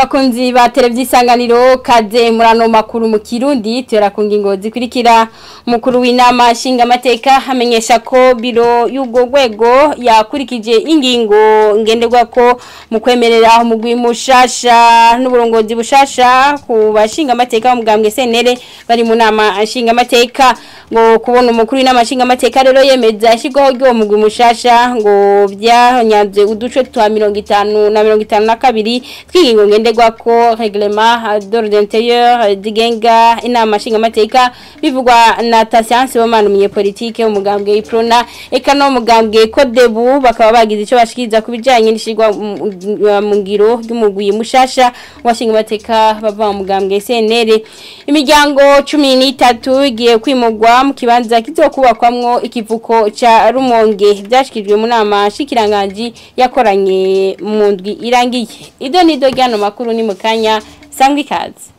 Bakunzi ba televiziyo Isanganiro kaze murano makuru mu Kirundi tera ku ngingo zikurikira. Mukuru w'inama nshingamateka hamenyesha ko biro y'ubwo rwego yakurikije ingingo ngenderwa ko mu kwemerera umugwi mushasha n'uburongozi bushasha ku bashingamateka b'umugambwe CNL bari mu nama nshingamateka. Ngo kubona umukuru w'inama nshingamateka rero yemeza ishigwaho ry'uwo mugwi mushasha ngo byahonyanze uduce twa 50 na 52 tw'ingingo ngenderwa ko règlement d'ordre intérieur digenga inama nshingamateka bivugwa na Tasianse Bomana umunyepolitike umugambwe Iprona eka no mugambwe Kodebu bakaba bagize ico bashikiriza kubijanye n'ishigwa mu ngiro ry'umugwi mushasha washingamateka bava mu mugambwe CNL. Imiryango 13 igiye kwimugwa mu kibanza kizokubakwamwo ikivuko ca Rumonge byashikirijwe mu nama nshikiranganji yakoranye mu ndwi irangiye. Ibyo ni ryano makuru ni mukanya sangwa ikaze.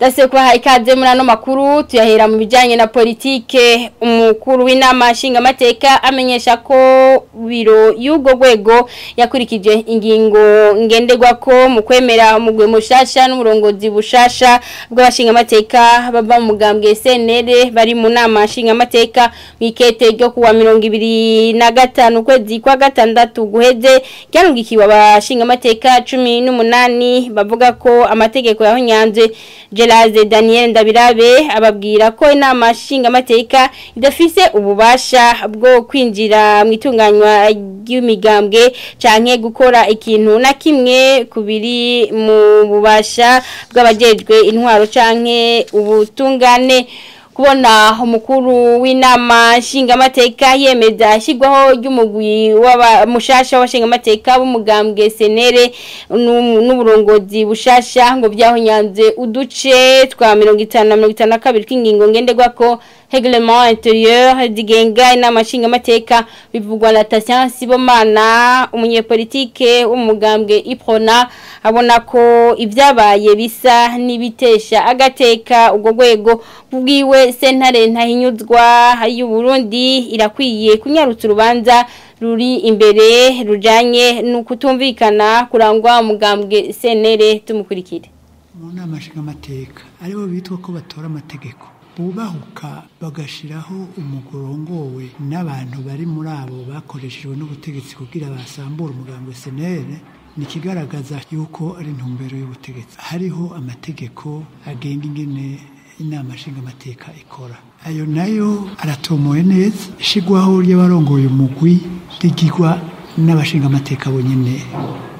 Dase kwa ikaze muri ano makuru tuyahera mu bijanye na politike. Umukuru w'inama nshingamateka amenyesha ko biro y'ubwo rwego yakurikije ingingo ngenderwa ko mu kwemera umugwi mushasha n'uburongozi bushasha bw'abashingamateka bava mu mugambwe CNL bari mu nama nshingamateka mwikete ryo kuwa 25 kwezi kwa gatandatu guheze ryarungikiwe abashingamateka 18 bavuga ko amategeko yahonyanze. Gelaze Daniel Ndabirabe ababwira ko inama nshingamateka idafise ububasha bwo kwinjira mu itunganywa ry'imigambwe canke gukora ikintu na kimwe kubiri mu bubasha bw'abajejwe intwaro canke ubutungane. Kubona umukuru w'inama nshingamateka yemeza ashyirwaho ry'umugwi w'aba mushasha w'abashingamateka b'umugambwe CNL n'uburongozi bushasha ngo byahonyanze uduce twa 50 na 52 tw'ingingo ngenderwa ko règlement intérieur digenga inama nshingamateka bivugwa na Tasianse Bomana umunyepolitike w'umugambwe Iprona abona ko ibyabaye bisa n'ibitesha agateka ubwo rwego bwiwe. Sentare ntahinyuzwa y'u Burundi irakwiye kunyarutsa urubanza ruri imbere rujanye n'ukutumvikana kurangwa umugambwe CNL. Tumukurikire. Mu nama nshingamateka aribo bitwa ko batora amategeko bubahuka bagashiraho umugorongowe n'abantu bari muri abo bakoreshejwe n'ubutegetsi kugira basambure umugambwe CNL ni kigaragaza yuko ari intumbero y'ubutegetsi. Hariho amategeko agenga ingene inama nshingamateka ikora, ayo nayo aratomoye neza. Ishigwaho ry'abarongoye umugwi rigirwa n'abashingamateka bonyene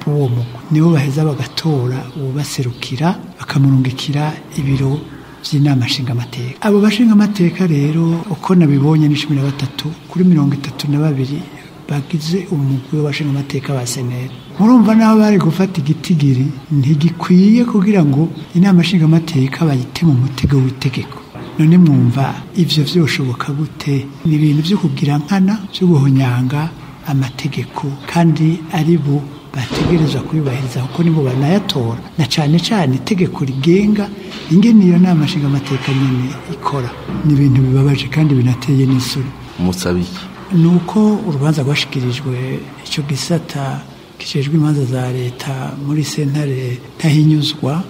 b'uwo mugwi, nibo baheza bagatora uwubaserukira bakamurungikira ibiro by'inama nshingamateka. Abo bashingamateka rero uko nabibonye ni 13 kuri 32 bagize umugwi w'abashingamateka ba CNL. Murumva naho bari gufata igitigiri ntigikwiye kugira ngo inama nshingamateka bayite mu mutego w'itegeko. None mwumva ivyo vyoshoboka gute? Ni ibintu vyo kugira nkana vyo guhonyanga amategeko kandi ari bo bategerezwa kuyubahiriza kuko nibo banayatora, na cane cane itegeko rigenga ingene iyo nama nshingamateka nyene ikora. Ni ibintu bibabaje kandi binateye n'isuri. Musabiki nuko urubanza rwashikirijwe ico gisata kijejwe imanza za leta muri sentare ntahinyuzwa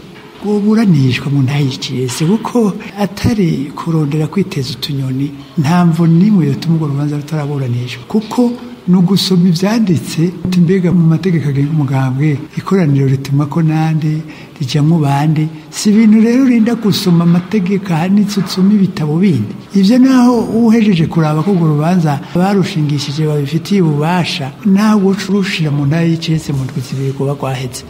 buburanishwa mu ntayiciyese kuko atari kurondera kwiteza utunyoni. Nta mvo nimwe yotuma urwo rubanza rutaraburanishwa kuko nugusoma ivyanditse mbega mu mategeko agenga umugambwe ikoraniro rituma ko nande rijamwo bande. Si ibintu rero urinda gusoma amategeko ahanitse usoma ibitabo bindi. Ivyo naho uhejeje kuraba ko urwo rubanza barushingishije babifitiye ububasha, nawe woca urushira mu ntara y'icese mu ndwi zibiri kuba rwaheze.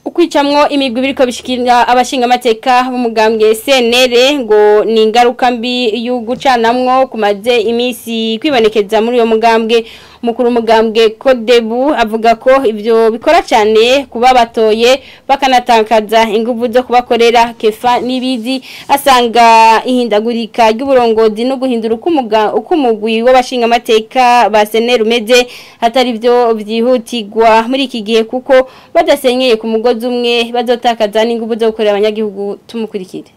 Ukwicamwo imigwi biriko bishikira abashingamateka b'umugambwe CNL ngo ni ingaruka mbi y'ugucanamwo kumaze imisi kwibonekeza muri uyo mugambwe. Mukuru mugambwe Kodebu avuga ko ivyo bikora cyane kuba batoye bakanatakaza inguvu zo kubakorera. Kefa Nibizi asanga ihindagurika ry'uburongozi no guhindura uko umugwi w'abashinga amateka ba SNL umeze hatari byo byihutirwa muri iki gihe, kuko badasenyeye ku mugozi umwe bazotakaza n'inguvu zo gukorera abanyagihugu. Tumukurikire.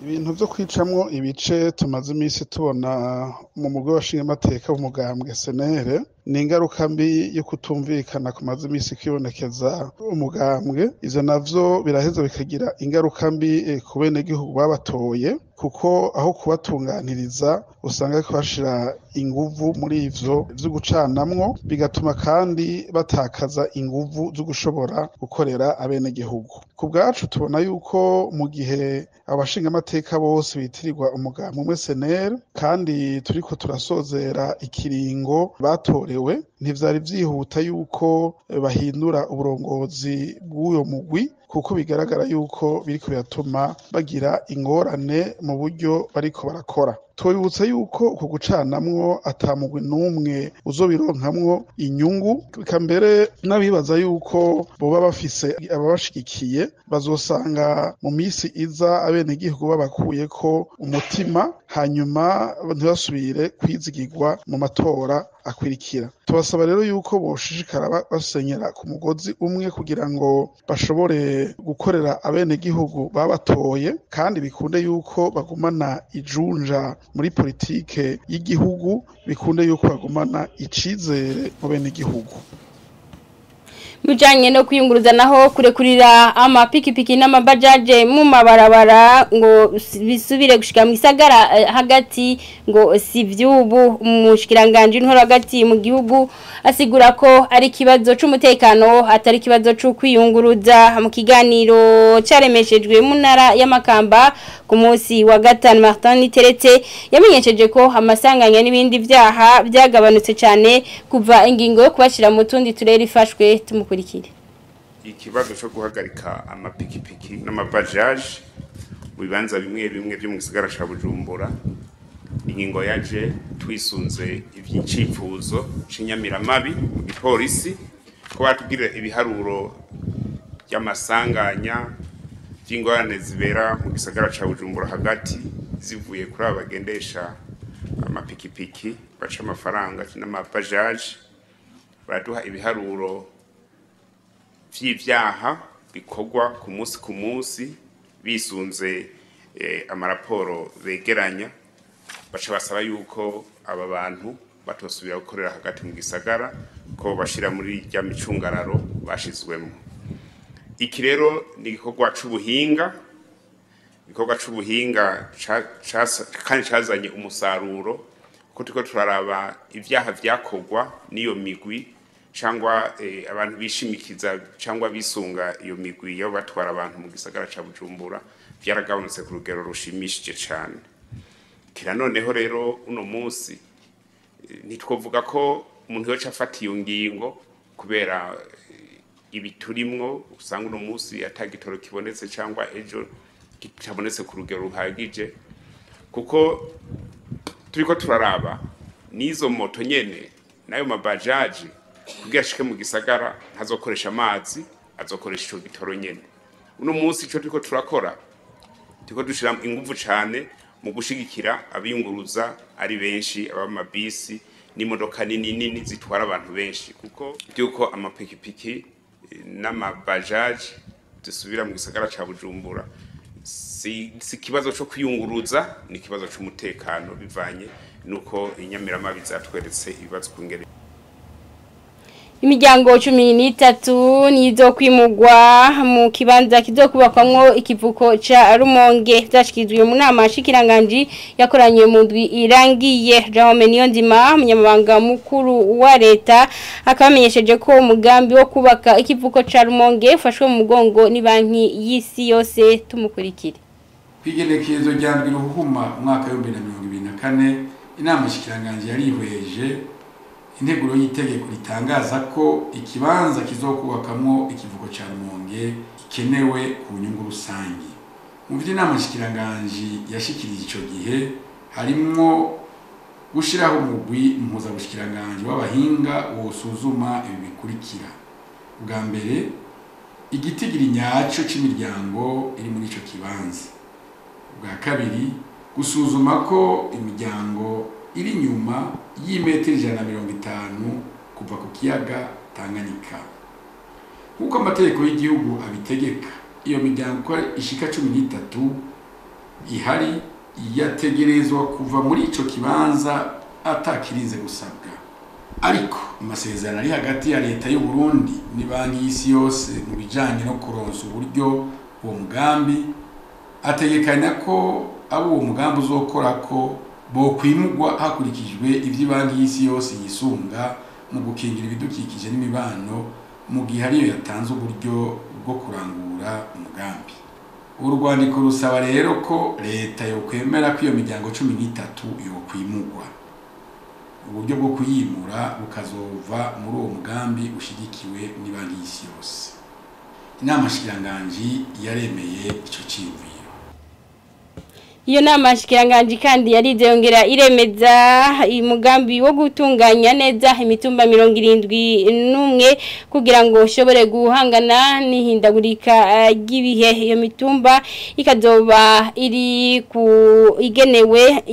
Ibintu byo kwicamwo ibice tumaze iminsi tubona mu mugwi w'abashingamateka w'umugambwe SNL ni ingaruka mbi yo kutumvikana kumaze iminsi kwibonekeza umugambwe. Ivyo navyo biraheza bikagira ingaruka mbi ku benegihugu babatoye, kuko aho kubatunganiriza usanga bariko bashira inguvu muri ivyo vyo gucanamwo, bigatuma kandi batakaza inguvu zo gushobora gukorera abenegihugu. Ku bwacu tubona yuko mu gihe abashingamateka bose bitirirwa umugambwe umwe SNL, kandi turiko turasozera ikiringo batorewe, ntivyari vyihuta yuko bahindura uburongozi bw'uyo mugwi, kuko bigaragara yuko biriko biratuma bagira ingorane mu buryo bariko barakora. Twibutsa yuko uku gucanamwo ata mugwi n'umwe uzobironkamwo inyungu, eka mbere n'abibaza yuko boba bafise ababashigikiye bazosanga mu misi iza abenegihugu babakuyeko umutima, hanyuma ntibasubire kwizigirwa mu matora akwirikira. Tubasaba rero yuko boshishikara basenyera ku mugozi umwe kugira ngo bashobore gukorera abenegihugu babatoye, kandi bikunde yuko bagumana ijunja muri politike y'igihugu, bikunde yuko bagumana icizere mu benegihugu. Mujanye no kwiyunguruza naho, kurekurira amapikipiki n'amabajaje mu mabarabara ngo bisubire gushika mu gisagara hagati ngo si vy'ubu. Umushikiranganje intwaro hagati mu gihugu asigura ko ari kibazo c'umutekano atari kibazo co kwiyunguruza. Mu kiganiro caremeshejwe mu ntara y'Amakamba ku munsi wa gatanu, Martin Niteretse yamenyesheje ko amasanganya n'ibindi vyaha byagabanutse cyane kuva ingingo yo kubashira mu tundi turere ifashwe. Tumukurikire. Ikibazo cyo guhagarika amapikipiki n'amabajaje mu bibanza bimwe bimwe byo mu gisagara ca Bujumbura, ingingo yaje twisunze ivy'icifuzo c'inyamiramabi mu gipolisi, ko batubwira ibiharuro by'amasanganya by'ingorane zibera mu gisagara ca Bujumbura hagati zivuye kuri aba bagendesha amapikipiki baca amafaranga n'amabajaje. Baraduha ibiharuro vy'ivyaha bikorwa ku munsi ku munsi bisunze amaraporo begeranya, baca basaba yuko aba bantu batosubira gukorera hagati mu gisagara, ko bashira muri rya micungararo bashizwemo. Iki rero ni igikorwa c'ubuhinga, igikorwa c'ubuhinga kandi cazanye umusaruro, kuko turiko turaraba ivyaha vyakorwa n'iyo migwi cyangwa abantu bishimikiza cyangwa bisunga iyo migwi yo batwara abantu mu gisagara ca Bujumbura, byaragabanutse ku rugero rushimishije cyane. Kira noneho rero uno munsi ntitwovuga ko umuntu yoca afata iyo ngingo kubera ibiturimwo, usanga uno munsi atagitoro kibonetse cyangwa ejo kitabonetse ku rugero ruhagije, kuko turiko turaraba n'izo moto nyene nayo mabajaji kugira ashike mu gisagara ntazokoresha amazi, azokoresha ico gitoro nyene. Uno munsi ico turiko turakora, turiko dushira inguvu cane mu gushigikira abiyunguruza ari benshi, abamabisi n'imodoka nini nini zitwara abantu benshi, kuko byuko amapikipiki n'amabajaji dusubira mu gisagara ca Bujumbura si ikibazo co kwiyunguruza, ni ikibazo c'umutekano bivanye nuko inyamiramabi zatweretse ibibazo kungere. Imiryango 13 nizo kwimugwa mu kibanza kizokubakwamwo ikivuko ca Rumonge, vyashikirijwe mu nama nshikiranganji yakoranye mu ndwi irangiye. Jerome Niyonzima, umunyamabanga mukuru wa leta, akabamenyesheje ko umugambi wo kubaka ikivuko ca Rumonge ufashwe mu mugongo ni banki y'isi yose. Tumukurikire. Kwigenekerezo rya ndwi Ruhuma umwaka wa 2024, inama nshikiranganji yarihweje integuro y'itegeko ritangaza ko ikibanza kizokubakamwo ikivuko ca Rumonge gikenewe ku nyungu rusangi. Mu vyo inama nshikiranganji yashikirije ico gihe harimwo Gushiraho umugwi mpuzabushikiranganje w'abahinga wosuzuma ibi bikurikira: ubwa mbere, igitigiri nyaco c'imiryango iri muri ico kibanza; ubwa kabiri, gusuzuma ko imiryango iri inyuma y'imetero 150 kuva ku kiyaga Tanganyika, nk'uko amategeko y'igihugu abitegeka. Iyo miryango uko ishika 13 ihari yategerezwa kuva muri ico kibanza atakirinze gusabwa. Ariko amasezerano ari hagati ya leta y'u Burundi ni banki y'isi yose mu bijanye no kuronsa uburyo uwo mugambi ategekanya ko abo uwo mugambi uzokora ko bokwimugwa hakurikijwe ivyo banki y'isi yose yisunga mu gukingira ibidukikije n'imibano, mu gihe ariyo yatanze uburyo bwo kurangura umugambi. Urwandiko rusaba rero ko leta yokwemera ko iyo miryango 13 yokwimugwa, uburyo bwo kuyimura bukazova muri uwo mugambi ushigikiwe n'ibanki y'isi yose. Inama nshikiranganji yaremeye ico ciyumviro. Iyo nama nshikiranganji kandi yarize yongera iremeza umugambi wo gutunganya neza imitumba 71 kugira ngo ushobore guhangana n'ihindagurika ry'ibihe. Iyo mitumba ikazoba iri ku igenewe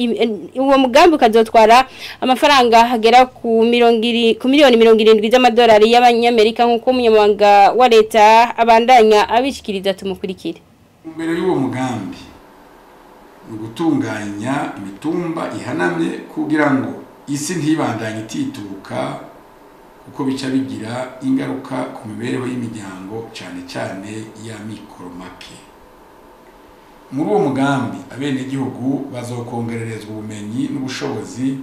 uwo mugambi ukazotwara amafaranga agera ku miliyoni 70 z'amadolari y'abanyamerika, nk'uko umunyamabanga wa leta abandanya abishikiriza. Tumukurikire. Imbere y'uwo mugambi ni ugutunganya imitumba ihanamye kugira ngo isi ntibandanye itituka, kuko bica bigira ingaruka ku mibereho y'imiryango, cyane cyane ya mikoro make. Muri uwo mugambi abenegihugu bazokongererezwa ubumenyi n'ubushobozi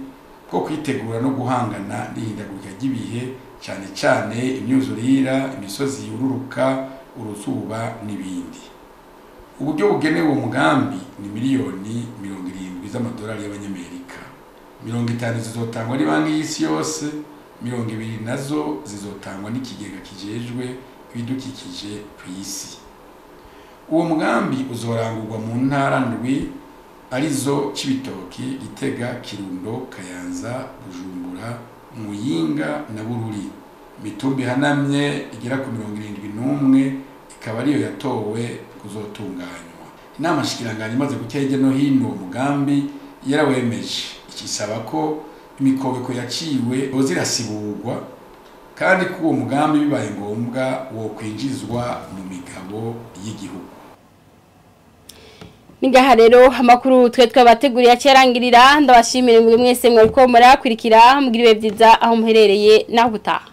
bwo kwitegura no guhangana n'ihindagurika ry'ibihe, cyane cyane imyuzurira, imisozi yururuka, uruzuba n'ibindi. Uburyo bugenewe uwo mugambi ni miliyoni 70 z'amadolari y'abanyamerika. 50 zizotangwa ni banki y'isi yose, 20 nazo zizotangwa n'ikigega kijejwe ibidukikije ku isi. Uwo mugambi uzorangurwa mu ntara ndwi, arizo Cibitoki, Gitega, Kirundo, Kayanza, Bujumbura, Muyinga na Bururi. Imitumba ihanamye igera ku 71 ikaba ariyo yatowe kuzotunganywa. Inama nshikiranganji imaze guca hirya no hino uwo mugambi yarawemeje, ikisaba ko imikobeko yaciwe zirasiburwa, kandi ko uwo mugambi bibaye ngombwa wokwinjizwa mu migabo y'igihugu. Ningaha rero amakuru twe twabateguriye acerangirira. Ndabashimire mwese mwariko murakurikira, mugira ibihe byiza aho muherereye naho ubutaha.